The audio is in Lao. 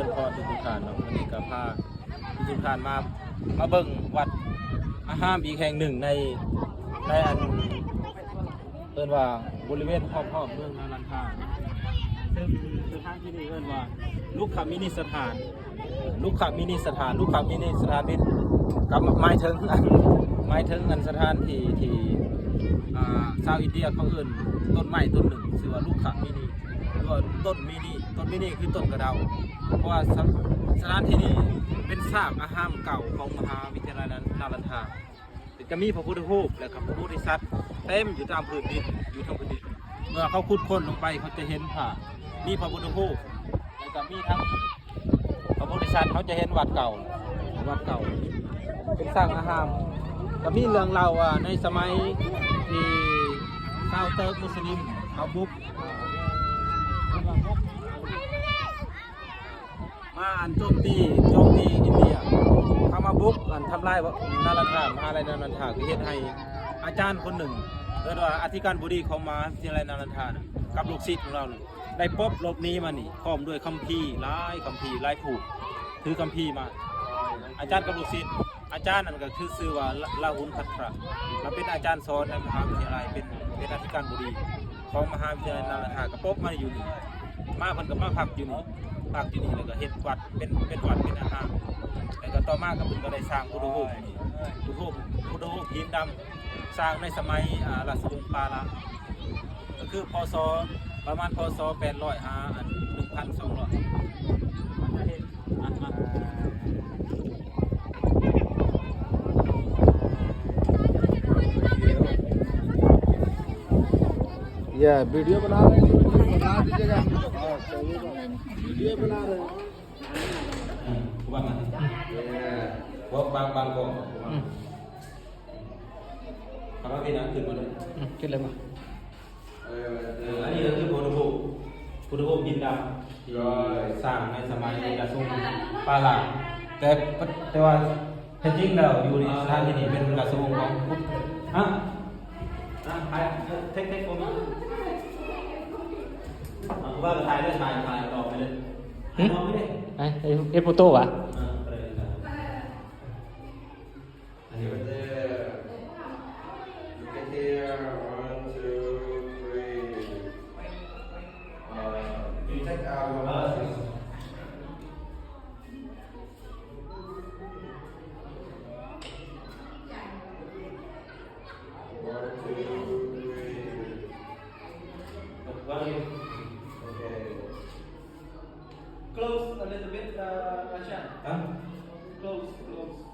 ນພອນທຸກໆທ່ານເນາະ, ມື້ນີ້ກໍພາທຸກໆທ່ານມາ ມາເບິ່ງວັດອາຮາມອີກແຫ່ງໜຶ່ງໃນ ໃນອັນ ເອີ້ນວ່າບໍລິເວນຮອບໆເມືອງນາລັນທາ, ເຊິ່ງສະຖານທີ່ນີ້ເອີ້ນວ່າລຸກຂະມິນິດສະຖານ. ລຸກຂະມິນິດສະຖານ ລຸກຂະມິນິດສະຖານນີ້ກໍໝາຍເຖິງ ໝາຍເຖິງອັນສະຖານທີ່ທີ່ ອ່າ ຊາວອິນເດຍເຂົາເອີ້ນຕົ້ນໄມ້ຕົ້ນໜຶ່ງ ຊື່ວ່າລຸກຂະມິນິ ຫຼືວ່າຕົ້ນມິນິ. ຕົ້ນມິນິຄືຕົ້ນກະເດົາ, ເພາະວ່າສະ ສະຖານທີ່ນີ້ເປັນຊາກອາຮາມເກົ່າຂອງມະຫາວິທະຍາໄລນາລັນທາ. ຈະມີພະພຸດທະຮູບ ແລະ ກໍພະໂພທິສັດເຕັມຢູ່ຕາມພື້ນດິນ ຢູ່ທັງພື້ນດິນ. ເມື່ອເຂົາຂຸດຄົ້ນລົງໄປ ເຂົາຈະເຫັນພະ ມີພະພຸດທະຮູບ ແລ້ວກໍມີທັງພະໂພທິສັດ. ເຮົາຈະເຫັນວັດເກົ່າ ວັດເກົ່າເປັນສ້າງອາຮາມ. ກໍມີເລື່ອງເລົ່າວ່າໃນສະໄໝທີ່ຊາວເຕີກມຸສລິມເຂົາບຸກ ມາອັນໂຈມຕີ ໂຈມຕີອິນເດຍ ເຂົ້າມາບຸກອັນທຳລາຍນາລັນທາ ມະຫາວິທະຍາໄລນາລັນທາ ກໍເຮັດໃຫ້ອາຈານຄົນໜຶ່ງ ເອີ້ນວ່າອະທິການບໍດີຂອງມະຫາວິທະຍາໄລນາລັນທານະ ກັບລູກສິດຂອງລາວນະ ໄດ້ປົບຫຼົບໜີມານີ້ ພ້ອມດ້ວຍຄຳພີຫຼາຍຄຳພີ ຫຼາຍຜູ້ຖືຄຳພີມາ. ອາຈານກັບລູກສິດ ອາຈານນັ້ນກໍຄືຊື່ວ່າ ລາ ລາຫຸນ ຄັດທະຣະ ລາວເປັນອາຈານສອນໃນມະຫາວິທະຍາໄລ ເປັນ ເປັນອະທິການບໍດີຂອງມະຫາວິທະຍາໄລນາລັນທາ ກໍປົບມາຢູ່ນີ້ ມາເພິ່ນກໍມາພັກຢູ່ນີ້ ພັກຢູ່ນີ້ ແລ້ວກໍເຮັດວັດເປັນ ເປັນວັດເປັນອາຮາມ ແລ້ວກໍຕໍ່ມາກໍເພິ່ນກໍໄດ້ສ້າງພຸດທະຮູບນີ້ ພຸດທະຮູບ ພຸດທະຮູບຫີນດຳ ສ້າງໃນສະໄໝ ອາ ລາຊະວົງປາລະ ກໍຄື ພ.ສ. ປະມານ ພ.ສ. ແປດຮ້ອຍ ຫາ ອັນ ໜຶ່ງພັນສອງຮ້ອຍ. या वीडियो बना रहे हैं, बना दीजिएगा। हाँ, सही है। वीडियो बना रहे हैं। ອືມ ວາງ ວາງ ວາງກ່ອນ ອືມ ເອົາມາເປັນອັນຂຶ້ນມາເລີຍ ອືມ ຂຶ້ນເລີຍມາ ເອີ ອັນນີ້ກໍຄືພຸດທະຮູບ ພຸດທະຮູບຫີນດຳ ທີ່ສ້າງໃນສະໄໝລາຊະວົງປາລະ ແຕ່ ແຕ່ວ່າແທ້ຈິງແລ້ວຢູ່ໃນສະຖານທີ່ນີ້ເປັນລາຊະວົງຂອງ ຮະ? ອ່ະ ເທັກ ເທັກ ໂຟມາ ອ່ະ ວ່າກໍຖ່າຍເລີຍ ຖ່າຍ ຖ່າຍອອກໄປເລີຍ ຫຶ? ອອກໄປເລີຍ ເຮັດ ເຮັດໂຟໂຕ້ຫວາ? ອ່າ ກໍໄດ້ Look at there. Look at there. One, two, three. Uh, you take out your glasses. One, two, three. One. Okay. Close a little bit, uh, Achan. Huh? Close, close.